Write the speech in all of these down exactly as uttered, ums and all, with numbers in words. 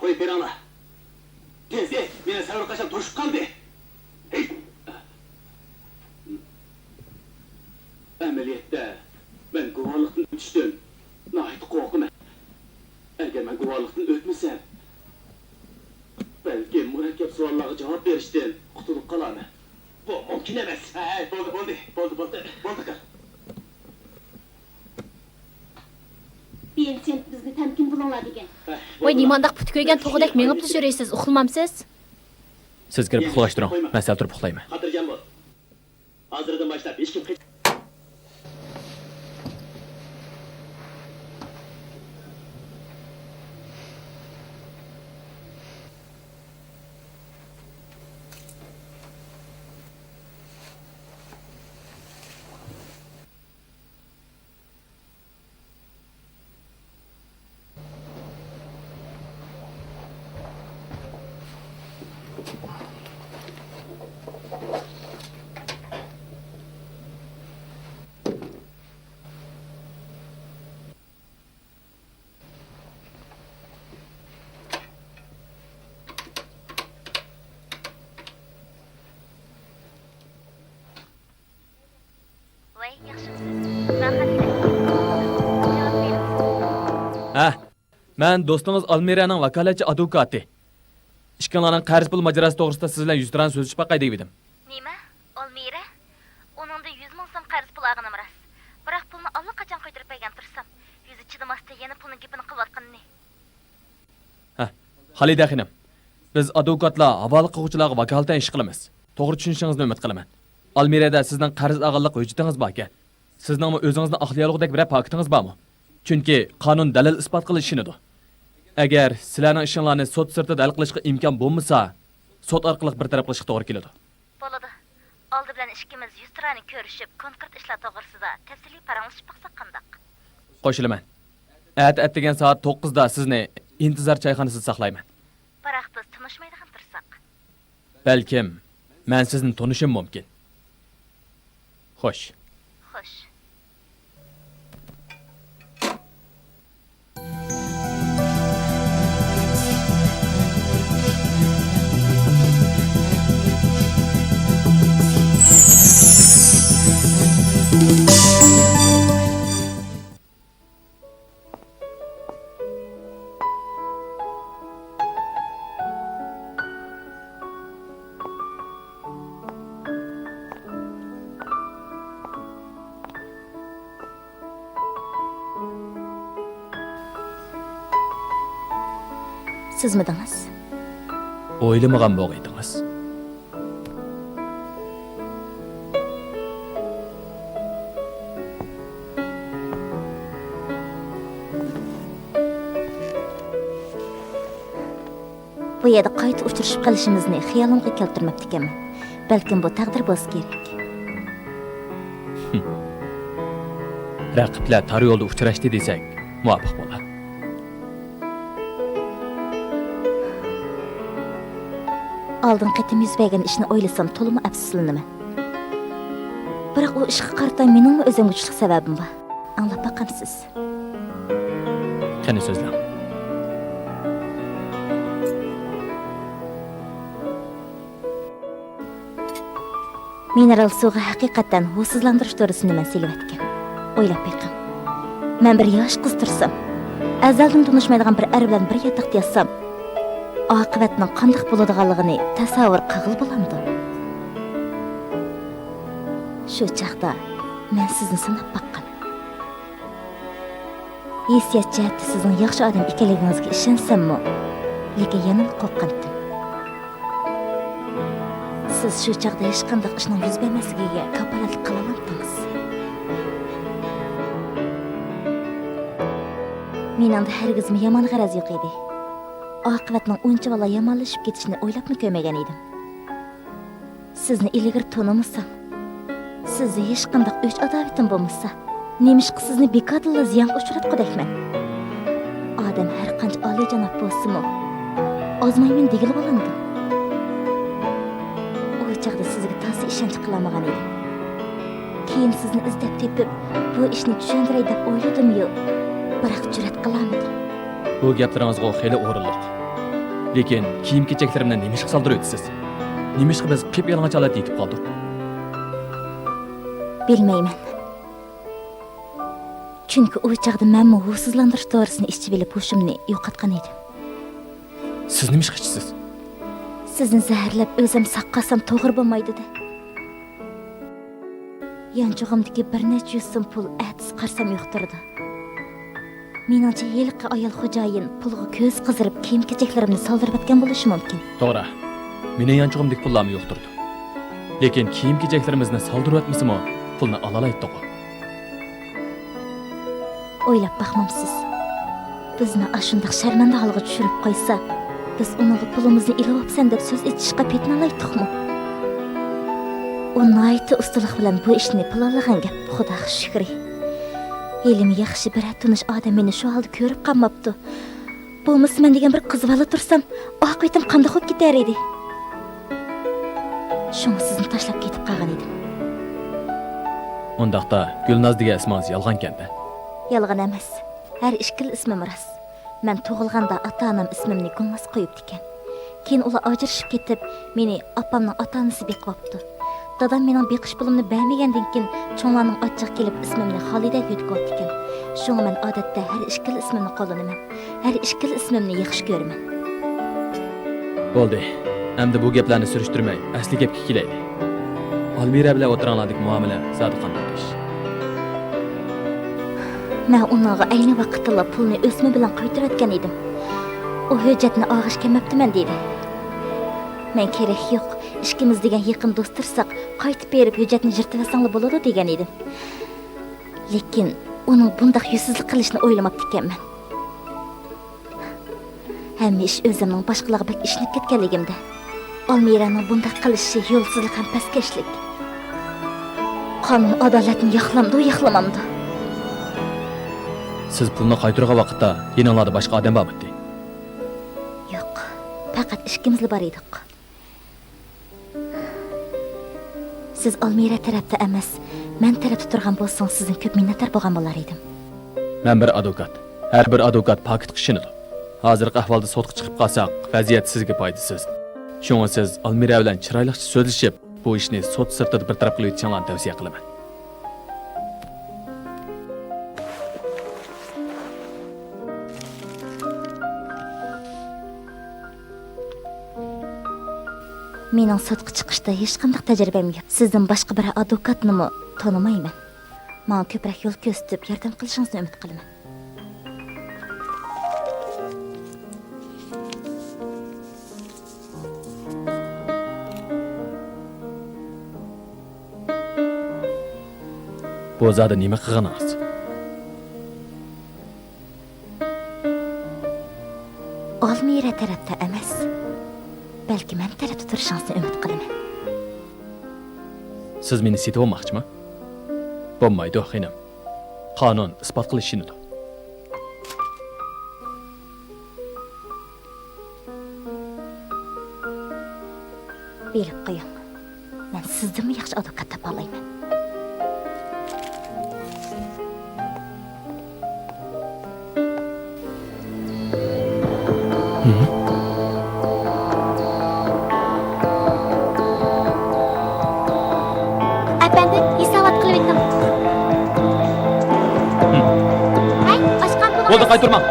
قويۇپ بېرىڭلار. تېز، تېز، مېنىڭ سەۋر قاچان توشۇپ قالدى. ھېي! ئەمەلىيەتتە، مەن گۇۋاھلىقتىن ئۆتۈشتىن ناھايىتى قورقىمەن. ئەگەر مەن گۇۋاھلىقتىن ئۆتمىسەم، بەلكىم مۇرەككەپ سوئاللارغا جاۋاب بېرىشتىن قۇتۇلۇپ قالارمەن. بۇ مۇمكىن ئەمەس. ھەي، بولدى، بولدى، بولدى، بولدى، بولدى قىل. بېلچىن، بىزنى تەمكىن بولۇڭلار دېگەن. ۋاي، نېمانداق پۇتى كۆيگەن توخۇدەك مېڭىپلا يۈرىسىز، ئۇخلىمامسىز؟ سىز كىرىپ ئۇخلاشتۇرۇڭ، مەن سەل تۇرۇپ ئۇخلايمەن. خاتىرجەم بول. ھازىردىن باشلاپ ھېچكىم قېچ- ۋاي، ياخشىمۇسىز؟ مەن خەتەر. جاۋاب بېرىڭ. ھە، مەن دوستىڭىز ئالمىرەنىڭ ۋاكالەتچى ئادۋوكاتى. ئىككىڭلارنىڭ قەرز پۇل ماجىراسى توغرىسىدا سىز بىلەن يۈزتۇرانە سۆزلىشىپ باقاي دېگىنىدىم. نېمە؟ ئالمىرە؟ ئۇنىڭدا يۈز مىڭ سوم قەرز پۇل ئالغىنىم راست. بىراق پۇلنى ئاللىقاچان قايتۇرۇپ بەرگەن تۇرسام، يۈزى چىدىماستىن يەنە پۇلنى گېپىنى قىلىۋاتقىنىنى. ھە، خالىدە خېنىم، بىز ئادۋوكاتلار ھاۋالە قىلغۇچىلارغا ۋاكالىتەن ئىش قىلىمىز. توغرا چۈشىنىشىڭىزنى ئۈمىد قىلىمەن. ئالمىرەدە سىزنىڭ قەرز ئالغانلىق ھۆججىتىڭىز باركەن. سىزنىڭمۇ ئۆزىڭىزنى ئاقلىيالىغۇدەك بىرەر پاكىتىڭىز بارمۇ؟ چۈنكى قانۇن دەلىل ئىسپات قىلىش ئىشىنىدۇ. ئەگەر سىلەرنىڭ ئىشىڭلارنى سوت سىرتىدا ھەل قىلىشقا ئىمكان بولمىسا، سوت ئارقىلىق بىر تەرەپ قىلىشقا توغرا كېلىدۇ. بولىدۇ. ئالدى بىلەن ئىككىمىز يۈزتۇرانە كۆرۈشۈپ، كونكرېت ئىشلار توغرىسىدا تەپسىلىي پاراڭلىشىپ باقساق قانداق؟ قوشۇلىمەن. ئەتە ئەتىگەن سائەت توققۇزدا سىزنى ئىنتىزار چايخانىسىدا ساقلايمەن. بىراق بىز تونۇشمايدىغان تۇرساق. بەلكىم، مەن سىزنى تونۇشۇم مۇمكىن. خوش. خوش. سىزمىدىڭىز؟ ئويلىمىغان بولغىيدىڭىز. بۇ يەردە قايتا ئۇچرىشىپ قېلىشىمىزنى خىيالىمغا كەلتۈرمەپتىكەنمەن. بەلكىم بۇ تەقدىر بولسا كېرەك. رەقىبلەر تار يولدا ئۇچراشتى دېسەك مۇۋاپىق بولار. ئالدىنقى قېتىم يۈز بەرگەن ئىشنى ئويلىسام تولىمۇ ئەپسۇسلىنىمەن. بىراق ئۇ ئىشقا قارىتا مېنىڭمۇ ئۆزۈمگە چۈشلۈك سەۋەبىم بار. ئاڭلاپ باقامسىز؟ قېنى سۆزلەڭ. مىنېرال سۇغا ھەقىقەتەن ھوسۇزلاندۇرۇش دورىسىنى مەن سېلىۋەتكەن. ئويلاپ بېقىڭ. مەن بىر ياش قىز تۇرسام، ئەزەلدىن تونۇشمايدىغان بىر ئەر بىلەن بىر ياتاقتا ياتسام، ئاقىۋەتنىڭ قانداق بولىدىغانلىقىنى تەسەۋۋۇر قىلغىلى بولامدۇ؟ شۇ چاغدا مەن سىزنى سىناپ باققان. ھېسسىيات جەھەتتە سىزنىڭ ياخشى ئادەم ئىكەنلىكىڭىزگە ئىشەنسەممۇ، لېكىن يەنىلا قورققانتىم. سىز شۇ چاغدا ھېچقانداق ئىشنىڭ يۈز بەرمەسلىكىگە كاپالەتلىك قىلالامتىڭىز؟ مېنىڭدە ھەرگىزمۇ يامان غەرەز يوق ئىدى. ئاقىۋەتنىڭ ئۇنچىۋالا يامانلىشىپ كېتىشىنى ئويلاپمۇ كۆرمىگەن ئىدىم. سىزنى ئىلگىرى تونۇمىسام، سىزدە ھېچقانداق ئۆچ-ئاداۋىتىم بولمىسا، نېمىشقا سىزنى بىكاردىنلا زىيانغا ئۇچراتقۇدەكمەن؟ ئادەم ھەرقانچە ئالىيجاناب بولسىمۇ، ئازمايمەن دېگىلى بولامدۇ؟ ئۇ چاغدا سىزگە تازا ئىشەنچ قىلالمىغان ئىدىم. كېيىن سىزنى ئىزدەپ تېپىپ، بۇ ئىشنى چۈشەندۈرەي دەپ ئويلىدىميۇ، بىراق جۈرئەت قىلالمىدىم. بۇ گەپلىرىڭىزغۇ خېلى ئورۇنلۇق. لېكىن كىيىم-كېچەكلىرىمنى نېمىشقا سالدۇرۇۋېتىسىز؟ نېمىشقا بىز قىپيالىڭاچ ھالەتتە يېتىپ قالدۇق؟ بىلمەيمەن. چۈنكى ئۇ چاغدا مەنمۇ ھۇسسىزلاندۇرۇش دورىسىنى ئىچىۋېلىپ ھوشۇمنى يوقاتقان ئىدىم. سىز نېمىشقا ئىچىسىز؟ سىزنى زەھەرلەپ ئۆزۈم ساق قالسام توغرا بولمايدۇ دە. يانچۇقۇمدىكى بىر نەچچە يۈز سوم پۇل ئەتىسى قارىسام يوق تۇرىدۇ. مېنىڭچە، ھېلىقى ئايال خوجايىن پۇلغا كۆزى قىزىرىپ، كىيىم-كېچەكلىرىمنى سالدۇرۇۋەتكەن بولۇشى مۇمكىن. توغرا، مېنىڭ يانچۇقۇمدىكى پۇللارمۇ يوق تۇرىدۇ. لېكىن كىيىم-كېچەكلىرىمىزنى سالدۇرۇۋەتمىسىمۇ، پۇلنى ئالالايتتۇقغۇ. ئويلاپ باقمامسىز؟ بىزنى ئاشۇنداق شەرمەندە ھالغا چۈشۈرۈپ قويسا، بىز ئۇنىڭغا پۇلىمىزنى ئېلىۋاپسەن دەپ سۆز ئېچىشقا پېتىنالايتتۇقمۇ؟ ئۇ ناھايىتى ئۇستىلىق بىلەن بۇ ئىشنى پىلانلىغان گەپ، خۇداغا شۈكرى. ھېلىمۇ ياخشى بىرەر تونۇش ئادەم مېنى شۇ ھالدا كۆرۈپ قالماپتۇ. بولمىسا مەن دېگەن بىر قىز بالا تۇرسام، ئاقىۋىتىم قانداق بولۇپ كېتەر ئىدى؟ شۇڭا سىزنى تاشلاپ كېتىپ قالغان ئىدىم. ئۇنداقتا گۈلناز دېگەن ئىسمىڭىز يالغانكەن-دە؟ يالغان ئەمەس. ھەر ئىككىلا ئىسمىم راست. مەن تۇغۇلغاندا ئاتا-ئانام ئىسمىمنى گۇلناز قويۇپتىكەن. كېيىن ئۇلار ئاجرىشىپ كېتىپ، مېنى ئاپامنىڭ ئاتا-ئانىسى بېقىۋاپتۇ. دادام مېنىڭ بېقىش پۇلۇمنى بەرمىگەندىن كېيىن، چوڭلارنىڭ ئاچچىقى كېلىپ ئىسمىمنى خالىدە يۆتكىۋاپتىكەن. شۇڭا مەن ئادەتتە ھەر ئىككىلا ئىسمىمنى قوللىنىمەن. ھەر ئىككىلا ئىسمىمنى ياخشى كۆرىمەن. بولدى، ئەمدى بۇ گەپلەرنى سۈرۈشتۈرمەي، ئەسلى گەپكە كېلەيلى. ئالمىرا بىلەن ئوتتۇراڭلاردىكى مۇئامىلە زادى قانداق ئىش؟ مەن ئۇنىڭغا ئەينى ۋاقىتتىلا پۇلنى ئۆسمە بىلەن قايتۇرۇۋەتكەن ئىدىم. ئۇ ھۆججەتنى ئالغىلى كەلمەپتىمەن دېدى. مەن كېرەك يوق، ئىككىمىز دېگەن يېقىن دوست تۇرساق، قايتىپ بېرىپ ھۆججەتنى يىرتىۋەتسەڭلار بولىدۇ دېگەن ئىدىم. لېكىن ئۇنىڭ بۇنداق يۈزسىزلىك قىلىشىنى ئويلىماپتىكەنمەن. ھەممە ئىش ئۆزۈمنىڭ باشقىلارغا بەك ئىشىنىپ كەتكەنلىكىمدە. ئالمىرانىڭ بۇنداق قىلىشى يولسىزلىق ھەم پەسكەشلىك. قانۇن ئادالەتنى ياقلامدۇ، ياقلىمامدۇ؟ سىز پۇلنى قايتۇرغان ۋاقىتتا يېنىڭلاردا باشقا ئادەم بارمىدى؟ يوق، پەقەت ئىككىمىزلا بار ئىدۇق. سىز ئالمىرا تەرەپتە ئەمەس، مەن تەرەپتە تۇرغان بولسىڭىز، سىزدىن كۆپ مىننەتدار بولغان بولار ئىدىم. مەن بىر ئادۋوكات. ھەر بىر ئادۋوكات پاكىتقا ئىشىنىدۇ. ھازىرقى ئەھۋالدا سوتقا چىقىپ قالساق، ۋەزىيەت سىزگە پايدىسىز. شۇڭا سىز ئالمىرا بىلەن چىرايلىقچە سۆزلىشىپ، بۇ ئىشنى سوت سىرتىدا بىر تەرەپ قىلىۋېتىشىڭلارنى تەۋسىيە قىلىمەن. مېنىڭ سوتقا چىقىشتا ھېچقانداق تەجرىبەم يوق. سىزدىن باشقا بىر ئادۋوكاتنىمۇ تونۇمايمەن. ماڭا كۆپرەك يول كۆرسىتىپ، ياردەم قىلىشىڭىزنى ئۈمىد قىلىمەن. بۇ زادى نېمە قىلغىنىڭىز؟ ئالمىرا تەرەپتە ئەمەس، بەلكى مەن تەرەپتە تۇرۇشىڭىزنى ئۈمىد قىلىمەن. سىز مېنى سېتىۋالماقچىمۇ؟ بولمايدۇ، خېنىم. قانۇن ئىسپات قىلىشىنىدۇ. بىلىپ قويۇڭ، مەن سىزدىنمۇ ياخشى ئادۋوكات تاپالايمەن. ئەپەندى، ھېسابات قىلىۋېتىڭ. ھەي، ئاشقان پۇلىڭىز. بولدى، قايتۇرماڭ.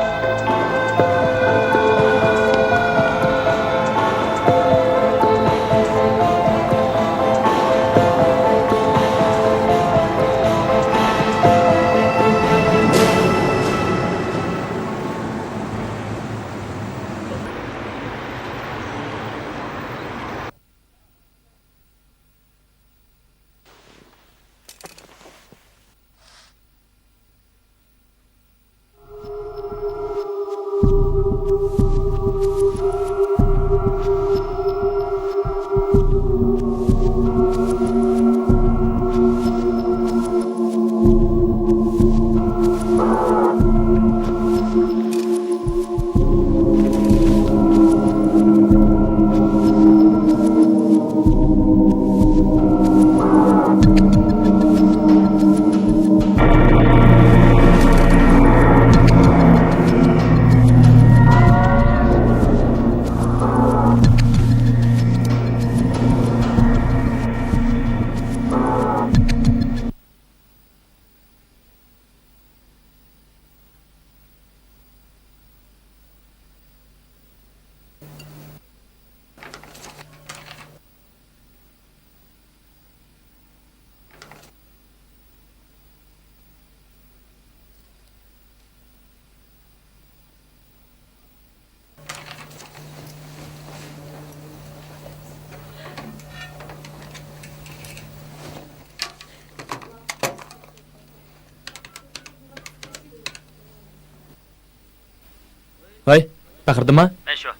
ۋاي، پەخرىدىنما؟ مەن شۇ.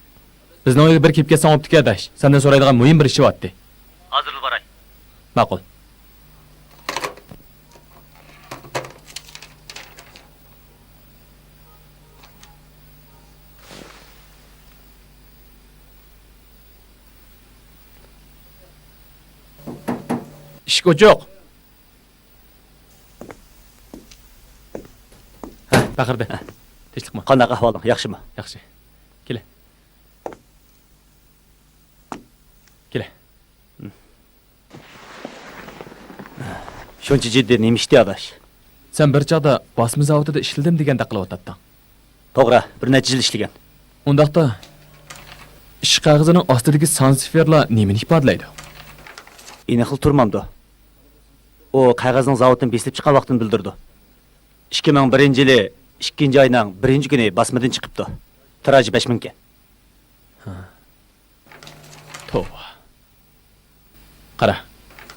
بىزنىڭ ئۆيگە بىر كېلىپ كەتسەڭ بوپتىكەن ئاداش. سەندىن سورايدىغان مۇھىم بىر ئىش بارتتى. ھازىرلا باراي. ماقۇل. ئىشىك ئوچۇق. ھە، پەخرىدىن. ھە. تىنچلىقمۇ؟ قانداق ئەھۋالىڭ؟ ياخشىمۇ؟ ياخشى. كېلە. كېلە. شۇنچە جىددىي نېمە ئىشتى، ئاداش؟ سەن بىر چاغدا باسما زاۋۇتىدا ئىشلىدىم دېگەندەك قىلىۋاتاتتىڭ. توغرا، بىر نەچچە يىل ئىشلىگەن. ئۇنداقتا، ئىش قەغىزىنىڭ ئاستىدىكى سان سىفىرلار نېمىنى ئىپادىلەيدۇ؟ ئېنىقلا تۇرمامدۇ؟ ئۇ قەغەزنىڭ زاۋۇتتىن بېسىلىپ چىققان ۋاقتىنى بىلدۈرىدۇ. ئىككى مىڭ بىرىنچى يىلى ئىككىنچى ئاينىڭ بىرىنچى كۈنى باسمىدىن چىقىپتۇ. تىراژى بەش مىڭ ئىكەن. توۋا. قارا،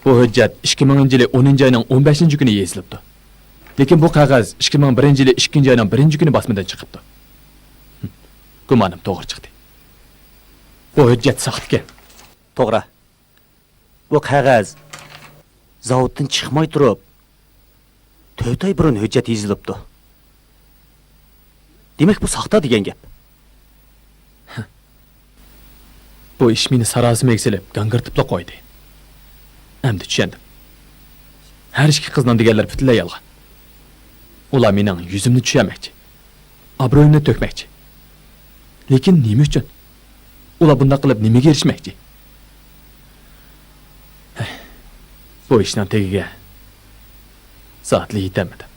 بۇ ھۆججەت ئىككى مىڭىنچى يىلى ئونىنچى ئاينىڭ ئون بەشىنچى كۈنى يېزىلىپتۇ. لېكىن بۇ قەغەز ئىككى مىڭ بىرىنچى يىلى ئىككىنچى ئاينىڭ بىرىنچى كۈنى باسمىدىن چىقىپتۇ. گۇمانىم توغرا چىقتى. بۇ ھۆججەت ساختىكەن. توغرا. بۇ قەغەز زاۋۇتتىن چىقماي تۇرۇپ، تۆت ئاي بۇرۇن ھۆججەت يېزىلىپتۇ. دېمەك، بۇ ساختا دېگەن گەپ. بۇ ئىش مېنى ساراسىمىگە سېلىپ، گاڭگىرىتىپلا قويدى. ئەمدى چۈشەندىم. ھەر ئىككى قىزنىڭ دېگەنلىرى پۈتۈنلەي يالغان. ئۇلار مېنىڭ يۈزۈمنى چۈشۈرمەكچى. ئابرۇيۇمنى تۆكمەكچى. لېكىن نېمە ئۈچۈن؟ ئۇلار بۇنداق قىلىپ نېمىگە ئېرىشمەكچى؟ ھەي، بۇ ئىشنىڭ تېگىگە زادىلا يېتەلمىدىم.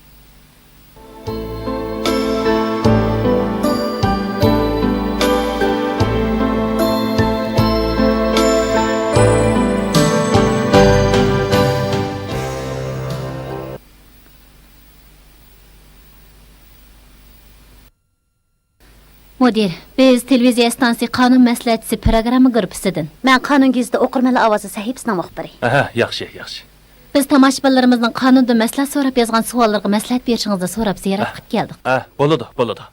مۇدىر، بىز تېلېۋىزىيە ئىستانسىسى قانۇن مەسلىھەتچىسى پىروگرامما گۇرۇپپىسىدىن. مەن قانۇن گېزىتى ئوقۇرمەنلەر ئاۋازى سەھىپىسىنىڭ مۇخبىرى. ئەھە، ياخشى، ياخشى. بىز تاماشىبىنلىرىمىزنىڭ قانۇندىن مەسلىھەت سوراپ يازغان سوئاللىرىغا مەسلىھەت بېرىشىڭىزنى سوراپ زىيارەت قىلىپ كەلدۇق. ئە، بولىدۇ، بولىدۇ.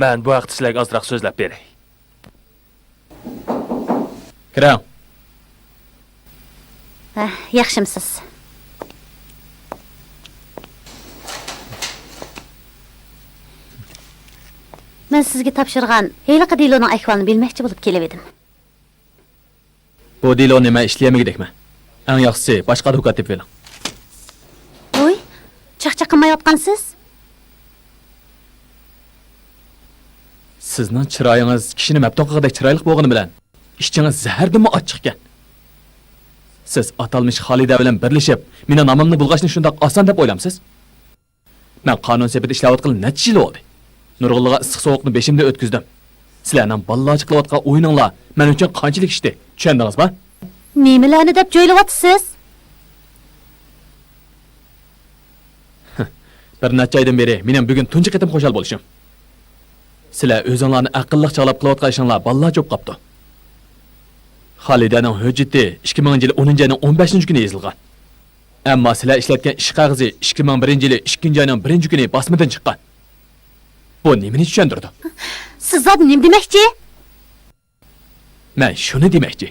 مەن بۇ ھەقتە سىلەرگە ئازراق سۆزلەپ بېرەي. كىرىڭ. ھە، ياخشىمسىز؟ مەن سىزگە تاپشۇرغان ھېلىقى دېلونىڭ ئەھۋالىنى بىلمەكچى بولۇپ كېلىۋىدىم. بۇ دېلونى مەن ئىشلىيەلمىگۈدەكمەن. ئەڭ ياخشىسى، باشقا ئادۋوكات تېپىۋېلىڭ. ۋوي، چاقچاق قىلمايۋاتقانسىز؟ سىزنىڭ چىرايىڭىز كىشىنى مەپتۇن قىلغۇدەك چىرايلىق بولغىنى بىلەن، ئىچىڭىز زەھەردىنمۇ ئاچچىقكەن. سىز ئاتالمىش خالىدە بىلەن بىرلىشىپ، مېنىڭ نامىمنى بۇلغاشنى شۇنداق ئاسان دەپ ئويلامسىز؟ مەن قانۇن سېپىدە ئىشلەۋاتقىلى نەچچە يىل بولدى. نۇرغۇنلىغان ئىسسىق سوغۇقنى بېشىمدىن ئۆتكۈزدۈم. سىلەرنىڭ بالىلارچە قىلىۋاتقان ئويۇنۇڭلار مەن ئۈچۈن قانچىلىك ئىشتى، چۈشەندىڭىزما؟ نېمىلەرنى دەپ جۆيلۈۋاتىسىز؟ بىر نەچچە ئايدىن بېرى مېنىڭ بۈگۈن تۇنجى قېتىم خۇشال بولۇشۇم. سىلەر ئۆزۈڭلارنى ئەقىللىق چاغلاپ قىلىۋاتقان ئىشىڭلار بالىلارچە بولۇپ قاپتۇ. خالىدەنىڭ ھۆججىتى ئىككى مىڭىنچى يىلى ئونىنچى ئاينىڭ ئون بەشىنچى كۈنى يېزىلغان. ئەمما سىلەر ئىشلەتكەن ئىش قەغىزى ئىككى مىڭ بىرىنچى يىلى ئىككىنچى ئاينىڭ بىرىنچى كۈنى باسمىدىن چىققان. بۇ نېمىنى چۈشەندۈرىدۇ؟ سىز زادى نېمە دېمەكچى؟ مەن شۇنى دېمەكچى.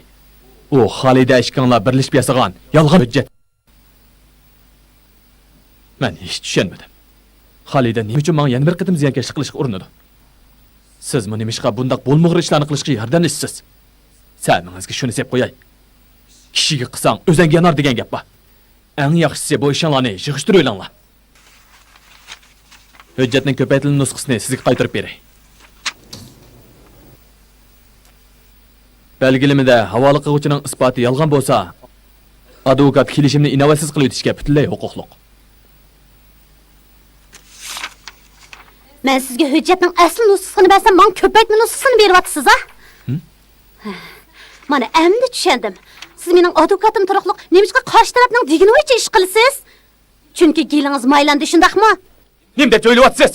ئۇ خالىدە ئىككىڭلار بىرلىشىپ ياسىغان يالغان ھۆججەت. مەن ھېچ چۈشەنمىدىم. خالىدە نېمە ئۈچۈن ماڭا يەنە بىر قېتىم زىيانكەشلىك قىلىشقا ئۇرۇنىدۇ؟ سىزمۇ نېمىشقا بۇنداق بولمىغۇر ئىشلارنى قىلىشقا ياردەملىشىسىز؟ سەمىڭىزگە شۇنى سەپ قوياي. كىشىگە قىلساڭ، ئۆزەڭگە يانار دېگەن گەپ بار. ئەڭ ياخشىسى بۇ ئىشىڭلارنى يىغىشتۇرۇۋېلىڭلار. ھۆججەتنىڭ كۆپەيتىلمە نۇسخىسىنى سىزگە قايتۇرۇپ بېرەي. بەلگىلىمىدە ھاۋالە قىلغۇچىنىڭ ئىسپاتى يالغان بولسا، ئادۋوكات كېلىشىمنى ئىناۋەتسىز قىلىۋېتىشكە پۈتۈنلەي ھوقۇقلۇق. مەن سىزگە ھۆججەتنىڭ ئەسلى نۇسخىسىنى بەرسەم، ماڭا كۆپەيتمە نۇسخىسىنى بېرىۋاتىسىز، ھە؟ ھىم؟ مانا ئەمدى چۈشەندىم. سىز مېنىڭ ئادۋوكاتىم تۇرۇقلۇق نېمىشقا قارشى تەرەپنىڭ دېگىنى بويىچە ئىش قىلىسىز؟ چۈنكى گېلىڭىز مايلاندى، شۇنداقمۇ؟ نېمە دەپ ئويلىۋاتىسىز؟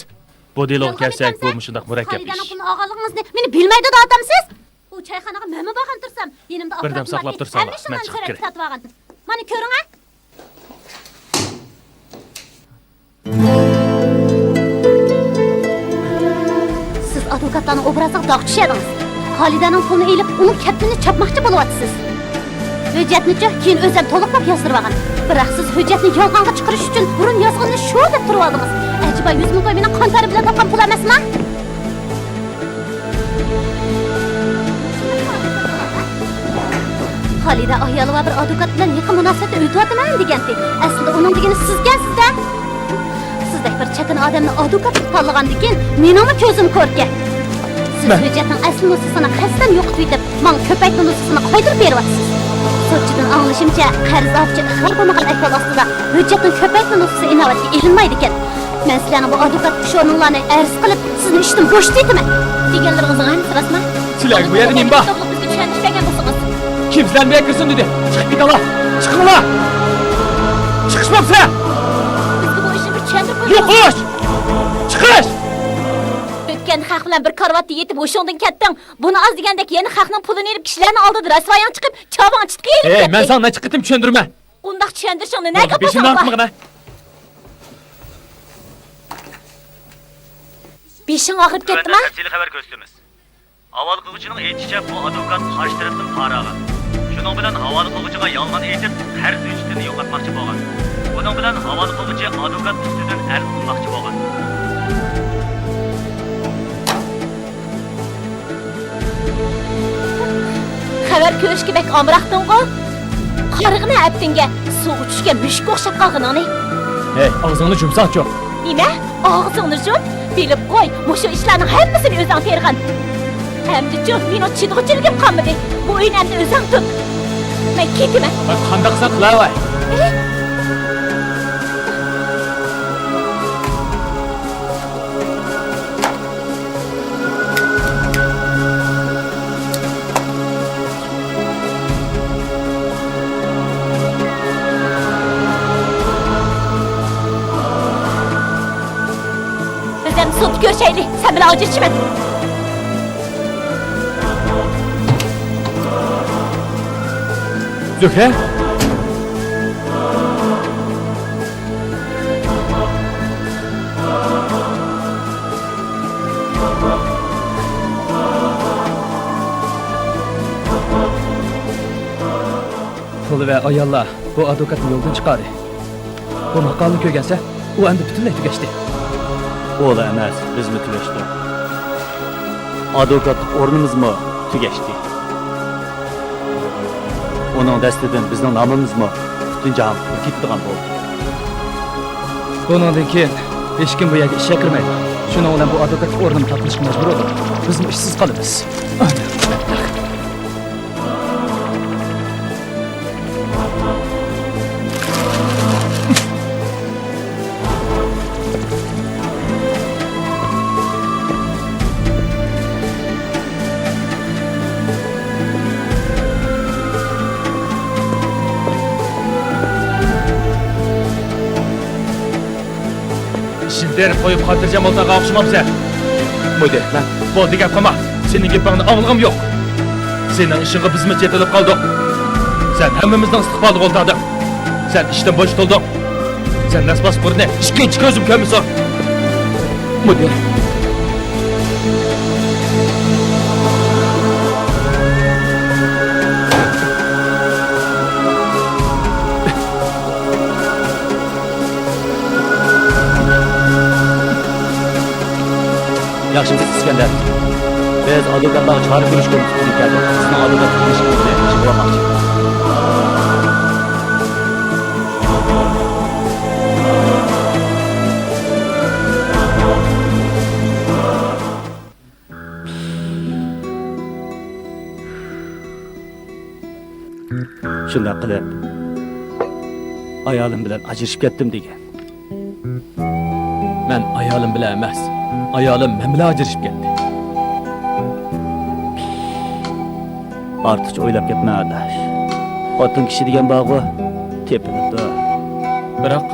بۇ دېلوغا كەلسەك، بۇ مۇشۇنداق مۇرەككەپ ئىش. خالىدەنىڭ پۇلىنى ئالغانلىقىڭىزنى مېنى بىلمەيدۇ دەۋاتامسىز؟ ئۇ چايخانىغا مەنمۇ بارغان تۇرسام، يېنىمدا بىردەم ساقلاپ تۇرساڭلار، مەن چىقىپ كىرەي. ساتىۋالغان. مانا كۆرۈڭە. ئۇستانىڭ ئوبرازىغا داغ چۈشۈردىڭىز. خالىدەنىڭ پۇلىنى ئېلىپ، ئۇنىڭ كەتمىنىنى چاپماقچى بولۇۋاتىسىز. ھۆججەتنىچۇ كېيىن ئۆزۈم تولۇقلاپ يازدۇرۇۋالغان. بىراق سىز ھۆججەتنى يالغانغا چىقىرىش ئۈچۈن بۇرۇن يازغىنىنى شۇ دەپ تۇرۇۋالدىڭىز. ئەجەبا يۈز مىڭ كوي مېنىڭ قان تەرى بىلەن تاپقان پۇل ئەمەسما؟ خالىدە ئايالىغا بىر ئادۋوكات بىلەن يېقىن مۇناسىۋەتتە ئۆتۈۋاتىمەن دېگەنتى. ئەسلىدە ئۇنىڭ دېگىنى سىزكەنسىز-دە. سىزدەك بىر چاكىنا ئادەمنى ئادۋوكاتلىققا تاللىغاندىكىن مېنىڭمۇ كۆزۈم كوركەن. سىز مەن ھۆججەتنىڭ ئەسلى نۇسخىسىنى قەستەن يوقىتىۋېتىپ، ماڭا كۆپەيتمە نۇسخىسىنى قايتۇرۇپ بېرىۋاتىسىز. سوتچىدىن ئاڭلىشىمچە، قەرز ئالغۇچى ئىقرار قىلمىغان ئەھۋال ئاستىدا ھۆججەتنىڭ كۆپەيتمە نۇسخىسى ئىناۋەتكە ئېلىنمايدىكەن. مەن سىلەرنىڭ بۇ ئادۋوكاتلىق ئورنۇڭلارنى ئەرز قىلىپ، سىزنى ئىشتىن بوشىتىۋېتىمەن. دېگەنلىرىڭىزنىڭ ھەممىسى راستمۇ؟ سىلەرگە بۇ يەردە نېمە بار؟ توغرىلىق بىزگە چۈشەندۈرۈپ بەرگەن بولسىڭىز. كىم سىلەرنى بۇ يەرگە كىرسۇن دېدى؟ چىقىپ كېتىڭلار! چىقىڭلار! چىقىش بولمىسا! بىزگە بۇ ئىشنى بىر چۈشەندۈرۈپ قويسىڭىز. يوقاش! چىقىش! ئۆتكەندە خەق بىلەن بىر كارىۋاتتا يېتىپ ھوشۇڭدىن كەتتىڭ. بۇنى ئاز دېگەندەك يەنە خەقنىڭ پۇلىنى ئېلىپ، كىشىلەرنىڭ ئالدىدا رەسۋايىڭ چىقىپ، چاۋىڭ چىتقا ئېلىپ ئەي، مەن كەتتى. ساڭا نەچچە قېتىم چۈشەندۈرىمەن؟ ئۇنداق چۈشەندۈرۈشۈڭنى نەگە ئاپىساڭ؟ بېشىمنى ئاغرىتمىغىنە. بېشىڭ ئاغرىپ كەتتىما؟ تۆۋەندە تەپسىلىي خەۋەر كۆرسىتىمىز. ھاۋالە قىلغۇچىنىڭ ئېيتىشىچە، بۇ ئادۋوكات قارشى تەرەپتىن پارا ئالغان. شۇنىڭ بىلەن ھاۋالە قىلغۇچىغا يالغان ئېيتىپ، قەرز ھۆججىتىنى يوقاتماقچى بولغان. بۇنىڭ بىلەن ھاۋالە قىلغۇچى ئادۋوكات ئۈستىدىن ئەرز قىلماقچى بولغان. خەۋەر كۆرۈشكە بەك ئامراقتىڭغۇ؟ قارىغىنا ئەپتىڭگە، سۇغا چۈشكەن مۈشۈككە ئوخشاپ قالغىنىڭنى. ھەي، ئاغزىڭنى يۇمساڭچۇ! نېمە؟ ئاغزىڭنى يۇم! بىلىپ قوي، مۇشۇ ئىشلارنىڭ ھەممىسىنى ئۆزۈڭ تېرىغان. ئەمدىچۇ مېنىڭ چىدىغۇچىلىكىم قالمىدى. بۇ ئۆينى ئەمدى ئۆزۈڭ تۇت. مەن كېتىمەن. ۋاي، قانداق قىلساڭ قىلاۋەر. ئى! بىز ئەمدى سوتتا كۆرۈشەيلى، سەن بىلەن ئاجرىشىمەن. زۆھرە! قۇل ۋە ئاياللار بۇ ئادۋوكاتنى يولدىن چىقاردى. بۇ ماقالىنى كۆرگەنسەن، ئۇ ئەمدى پۈتۈنلەي تۈگەشتى. ئۇلا ئەمەس، بىزمۇ تۈگەشتۇق. ئادۋوكاتلىق ئورنىمىزمۇ تۈگەشتى. ئۇنىڭ دەستىدىن بىزنىڭ نامىمىزمۇ پۈتۈن جاھانغا كېتىدىغان بولدى. بۇنىڭدىن كېيىن ھېچكىم بۇ يەرگە ئىشقا كىرمەيدۇ. شۇنىڭ بىلەن بۇ ئادۋوكاتلىق ئورنىنى تاپىلىشقا مەجبۇر بولدۇق. بىزمۇ ئىشسىز قالىمىز. ئىشىمدىن قويۇپ خاتىرجەم ئولتۇرغان ئوخشىمامسەن؟ مۇدىر، مەن. بولدى، گەپ قىلما. سېنىڭ گېپىڭنى ئاڭلىغۇم يوق. سېنىڭ ئىشىڭغا بىزمۇ چېتىلىپ قالدۇق. سەن ھەممىمىزنىڭ ئىستىقبالىغا ئولتۇردۇڭ. سەن ئىشتىن بوشىتىلدىڭ. سەن نەس باسقۇرنى ئىككىنچى كۆزۈم كۆرمىسۇن. مۇدىر. ياخشىمۇسىز، ئىسكەندەر؟ بىز ئادۋوكاتلارغا چارە كۆرۈش كومىتېتىدىن كەلدۇق. سىزنىڭ ئادۋوكاتلىق كېڭىشىڭىزنى ياخشى قىلالماقچى. شۇنداق قىلىپ، ئايالىم بىلەن ئاجرىشىپ كەتتىم دېگىن. مەن ئايالىم بىلەن ئەمەس، ئايالىم مەن بىلەن ئاجرىشىپ كەتتى. ئارتۇقچە ئويلاپ كەتمە، ئاداش. خوتۇن كىشى دېگەن بارغۇ، تېپىلىدۇ. بىراق،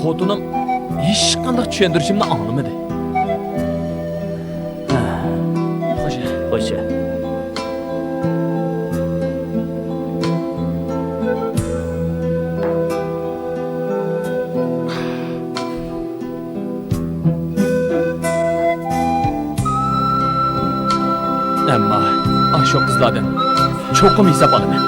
خوتۇنۇم ھېچقانداق چۈشەندۈرۈشۈمنى ئاڭلىمىدى. خوش. خوش. شۇ قىزلاردىن چوقۇم ھېساب ئالىمەن.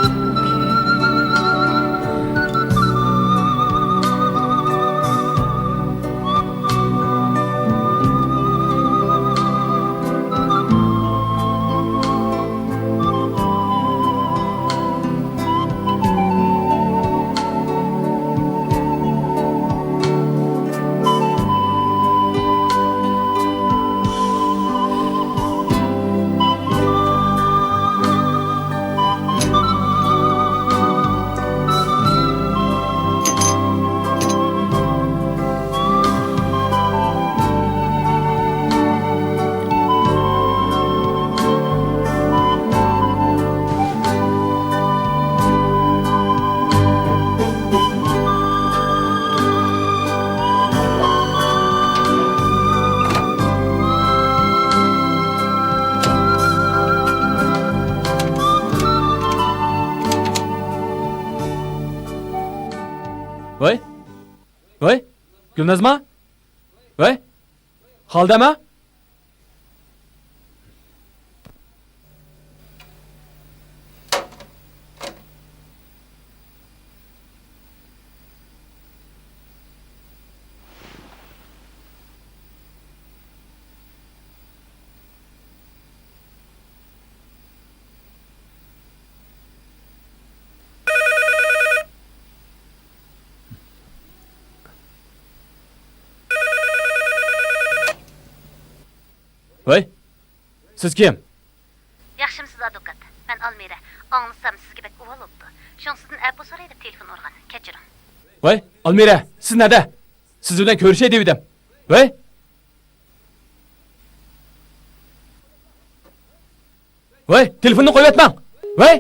ۋاي، ۋاي، گۈلنازما؟ ۋاي، خالىدەما؟ ۋەي، سىز كىم؟ ياخشىمسىز، ئادۋوكات؟ مەن ئالمىرە. ئاڭلىسام، سىزگە بەك ئۇۋال بوپتۇ. شۇڭا سىزدىن ئەپۇ سوراي دەپ تېلېفون ئۇرغان. كەچۈرۈڭ. ۋەي، ئالمىرە، سىز نەدە؟ سىز بىلەن كۆرۈشەي دېۋىدىم. ۋەي! ۋەي، تېلېفوننى قويۇۋەتمەڭ! ۋەي!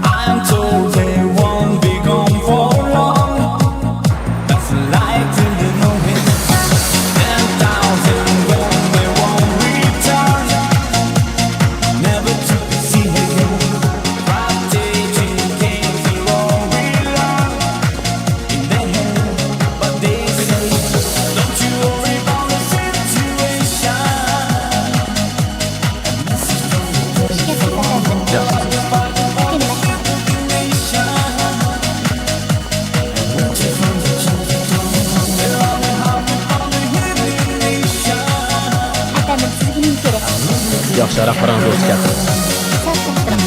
I'm told they won't be gone for long. That's a lie till you know it. Ten thousand gone, they won't return. Never to be seen again. Friday, June came, the long we love. ئەپەندىم، سىزگە نېمە كېرەك؟ ياخشى، ھاراق پاراڭ دوست كەلدى. سەل تۇرۇڭ.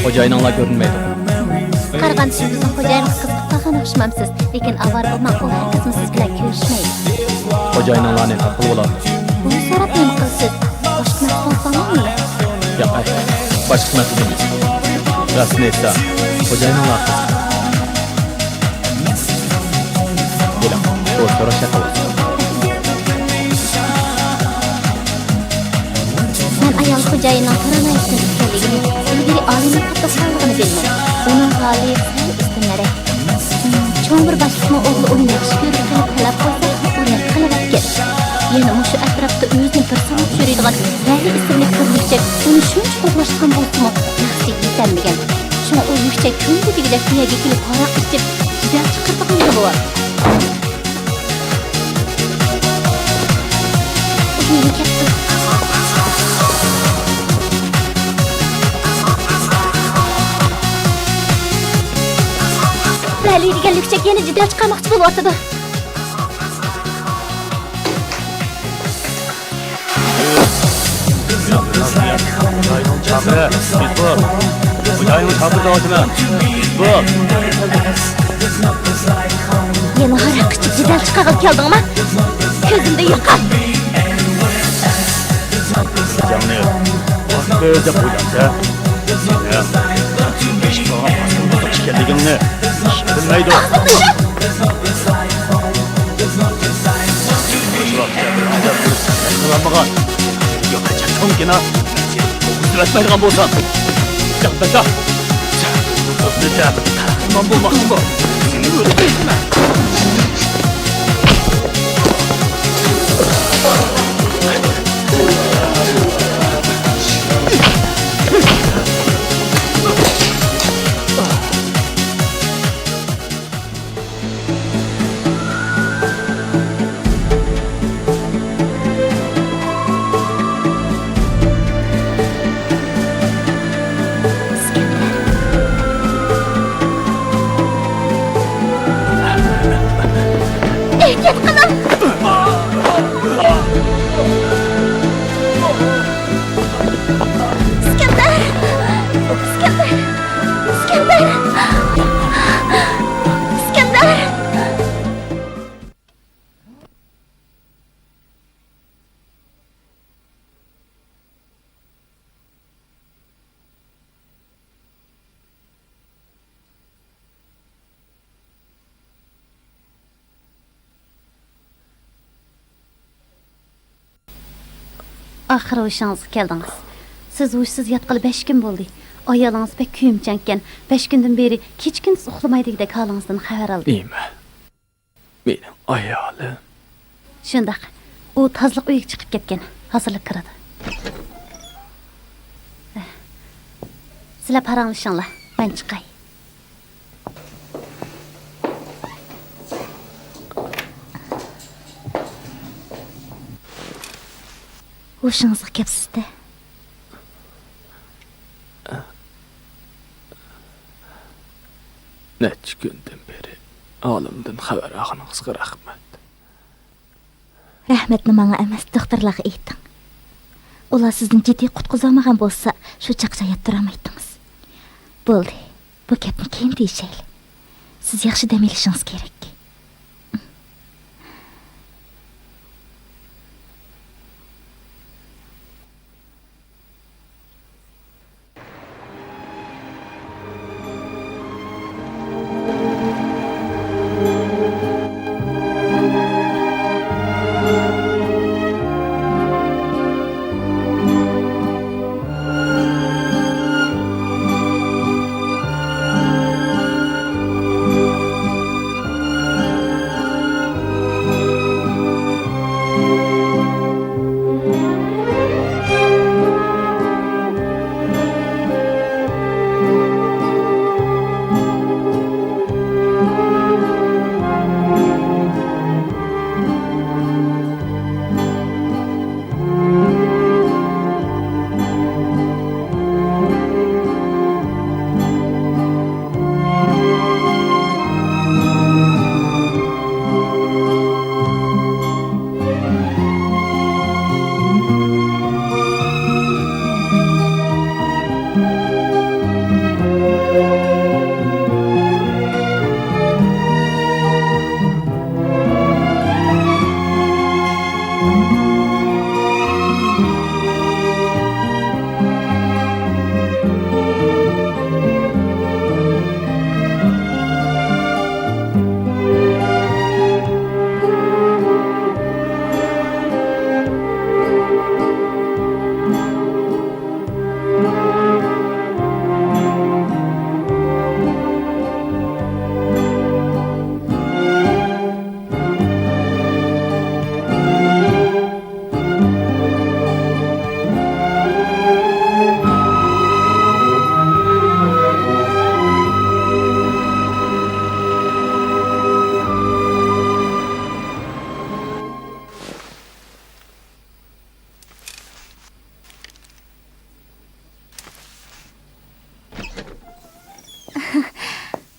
خوجايىنىڭلار كۆرۈنمەيدۇ. قارىغاندا سىز بىزنىڭ خوجايىنغا قىزىقىپ قالغان ئوخشىمامسىز؟ لېكىن ئاۋارە بولماڭ، ئۇ ھەرگىزمۇ سىز بىلەن كۆرۈشمەيدۇ. خوجايىنىڭلارنى تاپقىلى بولامدۇ؟ بۇنى سوراپ نېمە قىلىسىز؟ باشقا مەسىلىڭىز بارمۇ؟ ياق، باشقا مەسىلە ئەمەس. راستىنى ئېيتسا، خوجايىنىڭلار قىزىق. كېلىڭ، ئولتۇرۇش ھەققى بولسۇن. ئايال خوجايىننىڭ تۇرالمايۋاتقان ئىكەنلىكىنى ئىلگىرى ئالىملار قاتناشقانلىقىنى بىلمەي، ئۇنىڭ ھالى سەل ئىسسىنەرەك. چوڭ بىر باشلىقنىڭ ئوغلى ئۇنى ياخشى كۆرىدىغىنى تەلەپ قىلسا، ئۇ رەت قىلىۋەتكەن. يەنە مۇشۇ ئەتراپتا ئۆزىنى بىر ساناپ يۈرىدىغان ۋەلى ئىسىملىك بىر يۈكچەك ئۇنى شۇنچە قوغلاشقان بولسىمۇ، مەقسىتىگە يېتەلمىگەن. شۇڭا ئۇ يۈكچەك كۈندە دېگۈدەك بۇ يەرگە كېلىپ ھاراق ئىچىپ، جېدەل چىقىرىدىغان بولۇۋاتىدۇ. ئۇ يەنە كەپتۇ. ۋەلى دېگەن لۈكچەك يەنە جېدەل چىقارماقچى بولۇۋاتىدۇ. خوجايىنىڭ چاقىرى، بىز بۇ. خوجايىنىڭ چاقىرىقى ئاۋۇ. بىز بۇ. يەنە ھاراق ئىچىپ جېدەل چىقارغىلى كەلدىڭما؟ كۆزۈمدىن يوقال! جاڭنى ۋاقتى دەپ ئويلامسەن؟ سېنىڭ ئىكەنلىكىڭنى كىشى بىلمەيدۇ. مۇشۇ ۋاقىتتا بىر ئادەم قىلالمىغان. يوقاچا چوڭ كىنا. ئۆزۈۋەتمەيدىغان بولسام. جاڭداشا. سەن بۇ قىزنى دەپ قەھرىمان بولماقچىمۇ؟ سېنى ئۆلتۈرىمەن. ئېھتىيات قىلىڭ! ئىسكەندەر! ئىسكەندەر! ئىسكەندەر! ئىسكەندەر! ئاخىرى ھوشىڭىزغا كەلدىڭىز. سىز ھوشسىز ياتقىلى بەش كۈن بولدى. ئايالىڭىز بەك كۆيۈمچان ئىكەن. بەش كۈندىن بېرى كېچە-كۈندۈز ئۇخلىمايدىغۇدەك ھالىڭىزدىن خەۋەر ئالدى. نېمە؟ مېنىڭ ئايالىم؟ شۇنداق. ئۇ تازىلىق ئۆيىگە چىقىپ كەتكەن. ھازىرلا كىرىدۇ. سىلەر پاراڭلىشىڭلار. مەن چىقاي. ھوشىڭىزغا كەپسىز-دە. نەچچە كۈندىن بېرى ھالىمدىن خەۋەر ئالغىنىڭىزغا رەھمەت. رەھمەتنى ماڭا ئەمەس، دوختۇرلارغا ئېيتىڭ. ئۇلار سىزنى جىددىي قۇتقۇزالمىغان بولسا، شۇ چاغقىچە ياتتۇرالمايتتىڭىز. بولدى، بۇ گەپنى كېيىن دېيىشەيلى. سىز ياخشى دەم ئېلىشىڭىز كېرەك.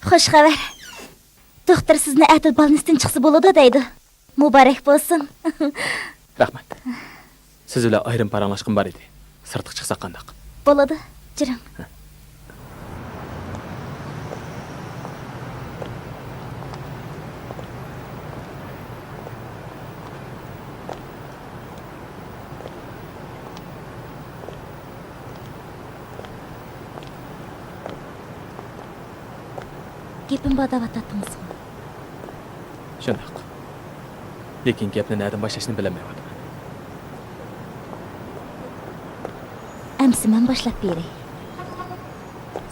خوش خەۋەر. دوختۇر سىزنى ئەتىلا بالنىستىن چىقسا بولىدۇ دەيدۇ. مۇبارەك بولسۇن. رەھمەت. سىز بىلەن ئايرىم پاراڭلاشقۇم بار ئىدى. سىرتقا چىقساق قانداق؟ بولىدۇ. جۈرۈڭ. گېپىم بار دەۋاتاتتىڭىزغۇ؟ شۇنداق. لېكىن گەپنى نەدىن باشلاشنى بىلەلمەيۋاتىمەن. ئەمسە مەن باشلاپ بېرەي.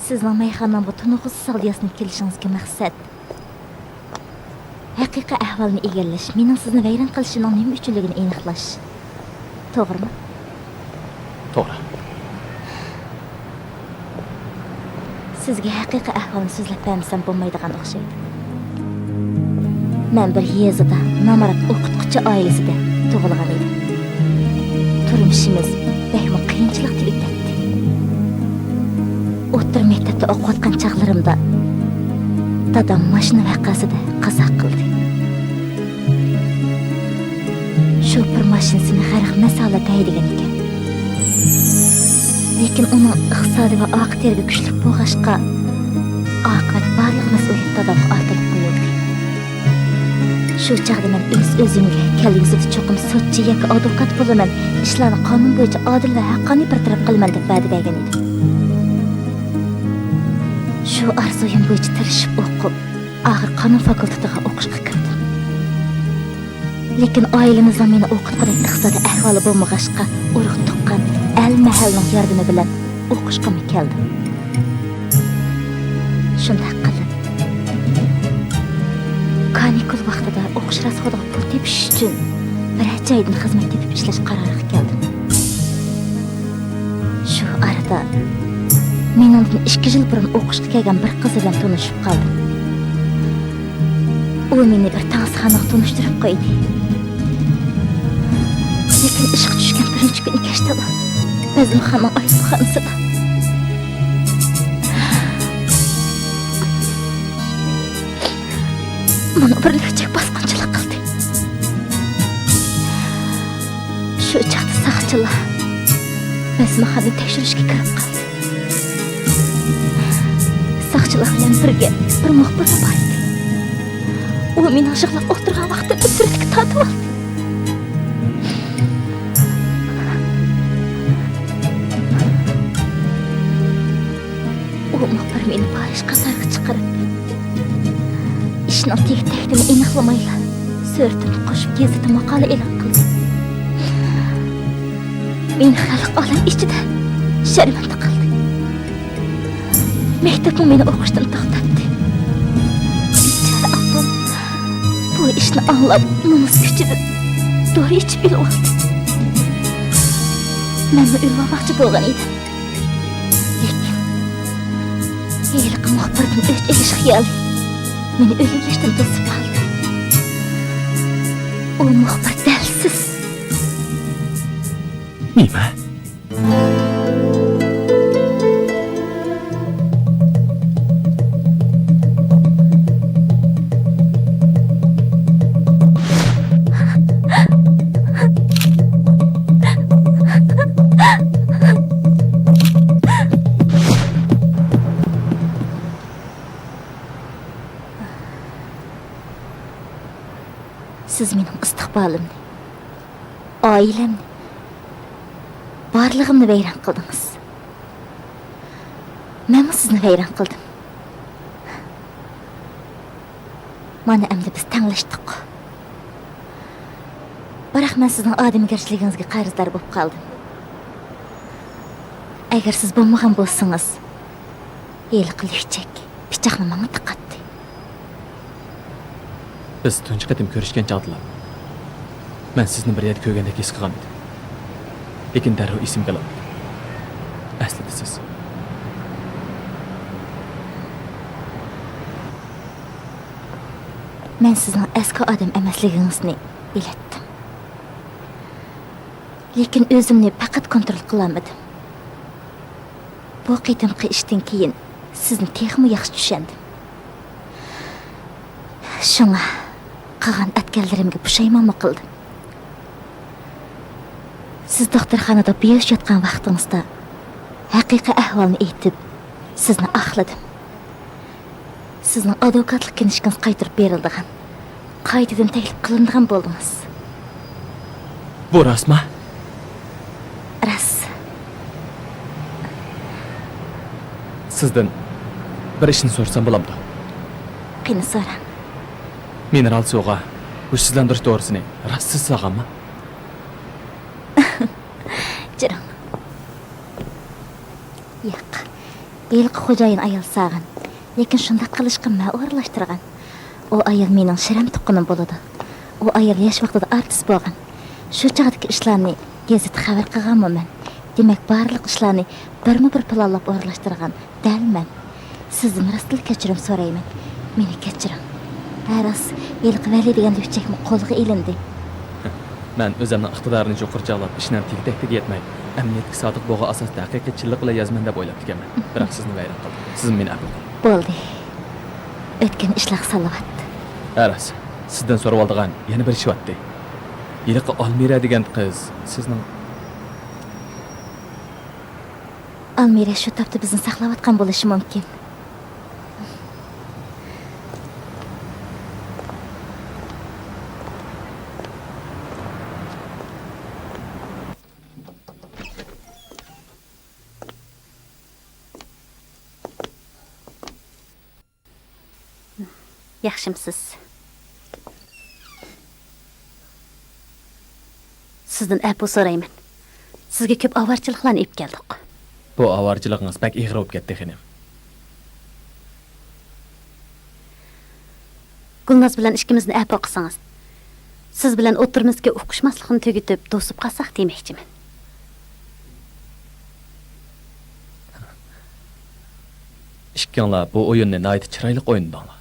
سىزنىڭ مەيخانامغا تونۇغۇسى سالدى ياسىنىپ كېلىشىڭىزدىكى مەقسەت، ھەقىقىي ئەھۋالنى ئىگىلەش، مېنىڭ سىزنى ۋەيران قىلىشىمنىڭ نېمە ئۈچۈنلۈكىنى ئېنىقلاش. توغرىمۇ؟ توغرا. سىزگە ھەقىقىي ئەھۋالنى سۆزلەپ بەرمىسەم بولمايدىغان ئوخشايدۇ. مەن بىر يېزىدا نامرات ئوقۇتقۇچى ئائىلىسىدە تۇغۇلغان ئىدىم. تۇرمۇشىمىز بەكمۇ قىيىنچىلىقتا ئۆتەتتى. ئوتتۇرا مەكتەپتە ئوقۇۋاتقان چاغلىرىمدا دادام ماشىنا ۋەقەسىدە قازا قىلدى. شوپۇر ماشىنىسىنى غەرق مەسە ھالەتتە ھەيدىگەن ئىكەن. لېكىن ئۇنىڭ ئىقتىسادى ۋە ئارقا تىرىكى كۈچلۈك بولغاچقا، ئاقىۋەت بارلىق مەسئۇلىيەت دادامغا ئارتىلىپ قويۇلدى. شۇ چاغدا مەن ئۆز-ئۆزۈمگە، كەلگۈسىدە چوقۇم سوتچى ياكى ئادۋوكات بولىمەن، ئىشلارنى قانۇن بويىچە ئادىل ۋە ھەققانىي بىر تەرەپ قىلىمەن دەپ ۋەدە بەرگەن ئىدىم. شۇ ئارزۇيۇم بويىچە تىرىشىپ ئوقۇپ، ئاخىر قانۇن فاكۇلتېتىغا ئوقۇشقا كىردىم. لېكىن ئائىلىمىزنىڭ مېنى ئوقۇتقۇدەك ئىقتىسادىي ئەھۋالى بولمىغاچقا، ئۇرۇق-تۇغقان، ئەل-مەھەللىنىڭ ياردىمى بىلەن ئوقۇشقىمۇ كەلدىم. شۇنداق قىلىپ، كانىكۇل ۋاقتىدا ئوقۇش راسخوتىغا پۇل تېپىش ئۈچۈن بىرەر جايدىن خىزمەت تېپىپ ئىشلەش قارارىغا كەلدىم. شۇ ئارىدا مېنىڭدىن ئىككى يىل بۇرۇن ئوقۇشقا كەلگەن بىر قىز بىلەن تونۇشۇپ قالدىم. ئۇ مېنى بىر تانسىخانىغا تونۇشتۇرۇپ قويدى. لېكىن ئىشقا چۈشكەن بىرىنچى كۈنى كەچتىلا بەزمىخانىنىڭ ئايروپىلخانىسىدا مانا بىر لۈكچەك باسقۇنچىلىق قىلدى. شۇ چاغدا ساقچىلار بەزمىخانىنى تەكشۈرۈشكە كىرىپ قالدى. ساقچىلار بىلەن بىرگە بىر مۇخبىرمۇ بار ئىدى. ئۇ مېنىڭ يىغلاپ ئولتۇرغان ۋاقتىمنى سۈرەتكە تارتىۋالدى. ئۇ مۇخبىر مېنى پاھىش قاتارغا چىقىرىپ، ئىشنىڭ تېگى-تەكتىنى ئېنىقلىمايلا، سۈرىتىمنى قوشۇپ، گېزىتتە ماقالە ئېلان قىلدى. مېنى خەلق ئالەم ئىچىدە شەرمەندە قىلدى. مەكتەپمۇ مېنى ئوقۇشتىن توختاتتى. بىچارە ئاپام بۇ ئىشنى ئاڭلاپ، نومۇس كۈچىدىن دورا ئىچىپ ئۆلۈۋالدى. مەنمۇ ئۆلۈۋالماقچى بولغان ئىدىم. لېكىن ھېلىقى مۇخبىردىن ئۆچ ئېلىش خىيالى مېنى ئۆلۈۋېلىشتىن توسۇپ قالدى. ئۇ مۇخبىر دەلسىز. نېمە؟ سىز مېنىڭ ئىستىقبالىمنى، ئائىلەمنى، بارلىقىمنى ۋەيران قىلدىڭىز. مەنمۇ سىزنى ۋەيران قىلدىم. مانا ئەمدى بىز تەڭلەشتۇق. بىراق مەن سىزنىڭ ئادەمگەرچىلىكىڭىزگە قەرزدار بولۇپ قالدىم. ئەگەر سىز بولمىغان بولسىڭىز، ھېلىقى لۈكچەك پىچاقنى ماڭا تىقاتتى. بىز تۇنجى قېتىم كۆرۈشكەن چاغدىلا، مەن سىزنى بىر يەردە كۆرگەندەك ھېس قىلغان ئىدىم. لېكىن دەررۇ ئېسىمگە ئالالمىدىم. ئەسلىدە سىز. مەن سىزنىڭ ئەسكى ئادەم ئەمەسلىكىڭىزنى بىلەتتىم. لېكىن ئۆزۈمنى پەقەت كونترول قىلالمىدىم. بۇ قېتىمقى ئىشتىن كېيىن سىزنى تېخىمۇ ياخشى چۈشەندىم. شۇڭا قىلغان ئەتكەنلىرىمگە پۇشايمانمۇ قىلدىم. سىز دوختۇرخانىدا بىھوش ياتقان ۋاقتىڭىزدا ھەقىقىي ئەھۋالنى ئېيتىپ، سىزنى ئاقلىدىم. سىزنىڭ ئادۋوكاتلىق كىنىشكىڭىز قايتۇرۇپ بېرىلىدىغان، قايتىدىن تەكلىپ قىلىنىدىغان بولدىڭىز. بۇ راستما؟ راست. سىزدىن بىر ئىشنى سورىسام بولامدۇ؟ قېنى، سوراڭ. مىنېرال سۇغا ھوشسىزلاندۇرۇش دورىسىنى راست سىز سالغانمۇ؟ جىرىڭ. ياق. ھېلىقى خوجايىن ئايال سالغان. لېكىن شۇنداق قىلىشقا مەن ئورۇنلاشتۇرغان. ئۇ ئايال مېنىڭ شىرەم تۇغقىنىم بولىدۇ. ئۇ ئايال ياش ۋاقتىدا ئارتىس بولغان. شۇ چاغدىكى ئىشلارنى گېزىتتە خەۋەر قىلغانمۇ مەن. دېمەك، بارلىق ئىشلارنى بىرمۇ بىر پىلانلاپ ئورۇنلاشتۇرغان دەل مەن. سىزدىن راستتىنلا كەچۈرۈم سورايمەن. مېنى كەچۈرۈڭ. ھە، راست، ھېلىقى ۋەلى دېگەن لۈكچەكمۇ قولغا ئېلىندى. مەن ئۆزۈمنىڭ ئىقتىدارىنى يۇقىرى چاغلاپ، ئىشنى تېگى-تەكتىگە يەتمەي، ئەمەلىيەتكە سادىق بولغان ئاساستا ھەقىقىي چىنلىق بىلەن يازىمەن دەپ ئويلاپتىكەنمەن. بىراق سىزنى ۋەيران قىلدىم. سىزمۇ مېنى ئەپۇ قىلىڭ. بولدى. ئۆتكەن ئىشلارغا سالاۋات. ھە، راست. سىزدىن سورىۋالىدىغان يەنە بىر ئىش بارتى. ھېلىقى ئالمىرە دېگەن قىز سىزنىڭ. ئالمىرە شۇ تاپتا بىزنى ساقلاۋاتقان بولۇشى مۇمكىن. ياخشىمسىز؟ سىزدىن ئەپۇ سورايمەن. سىزگە كۆپ ئاۋارىچىلىقلارنى ئېلىپ كەلدۇق. بۇ ئاۋارىچىلىقىڭىز بەك ئېغىر بولۇپ كەتتى، خېنىم. گۈلناز بىلەن ئىككىمىزنى ئەپۇ قىلسىڭىز. سىز بىلەن ئوتتۇرىمىزدىكى ئۇقۇشماسلىقنى تۈگىتىپ، توسۇپ قالساق دېمەكچىمەن. ئىككىڭلار بۇ ئويۇننى ناھايىتى چىرايلىق ئوينىدىڭلار.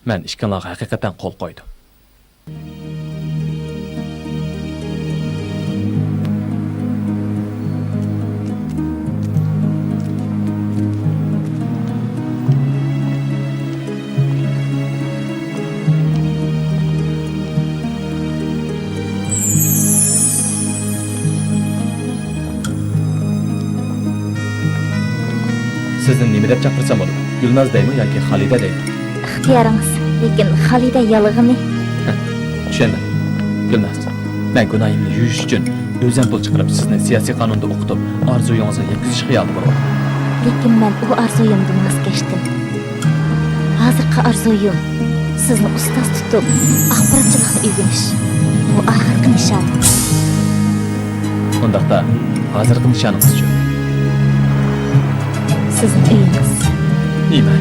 مەن ئىككىڭلارغا ھەقىقەتەن قول قويدۇم. سىزنى نېمە دەپ چاقىرسام بولىدۇ؟ گۈلناز دەيمۇ ياكى خالىدە دەيمۇ؟ ئىختىيارىڭىز، لېكىن خالىدە يالغىنى. چۈشەندىم. گۈلناز، مەن گۇناھىمنى يۇيۇش ئۈچۈن ئۆزۈم پۇل چىقىرىپ، سىزنى سىياسىي قانۇندا ئوقۇتۇپ، ئارزۇيىڭىزنى يەتكۈزۈش خىيالىدا بولۇۋاتىمەن. لېكىن مەن ئۇ ئارزۇيۇمدىن ۋاز كەچتىم. ھازىرقى ئارزۇيۇم، سىزنى ئۇستاز تۇتۇپ، ئاخباراتچىلىقنى ئۆگىنىش. بۇ ئاخىرقى نىشان. ئۇنداقتا، ھازىرقى نىشانىڭىزچۇ؟ سىزنىڭ ئۆيىڭىز. نېمە؟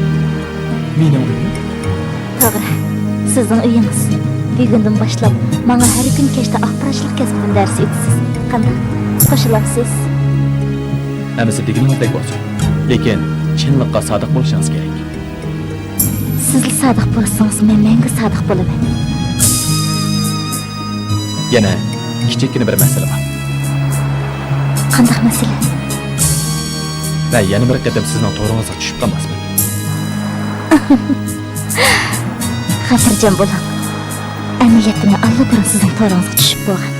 مېنىڭ ئۆيۈم؟ توغرا، سىزنىڭ ئۆيىڭىز. بۈگۈندىن باشلاپ ماڭا ھەر كۈنى كەچتە ئاخباراتچىلىق كەسپىدىن دەرس ئۆتىسىز. قانداق؟ قوشۇلامسىز؟ ھەممىسى دېگىنىڭىزدەك بولسۇن. لېكىن چىنلىققا سادىق بولۇشىڭىز كېرەك. سىزلا سادىق بولسىڭىز، مەن مەڭگۈ سادىق بولىمەن. يەنە كىچىككىنە بىر مەسىلە بار. قانداق مەسىلە؟ مەن يەنە بىر قېتىم سىزنىڭ تورىڭىزغا چۈشۈپ قالماسمەن. خاتىرجەم بولۇڭ. ئەمەلىيەتتە مەن ئاللىبۇرۇن سىزنىڭ تورىڭىزغا چۈشۈپ بولغان.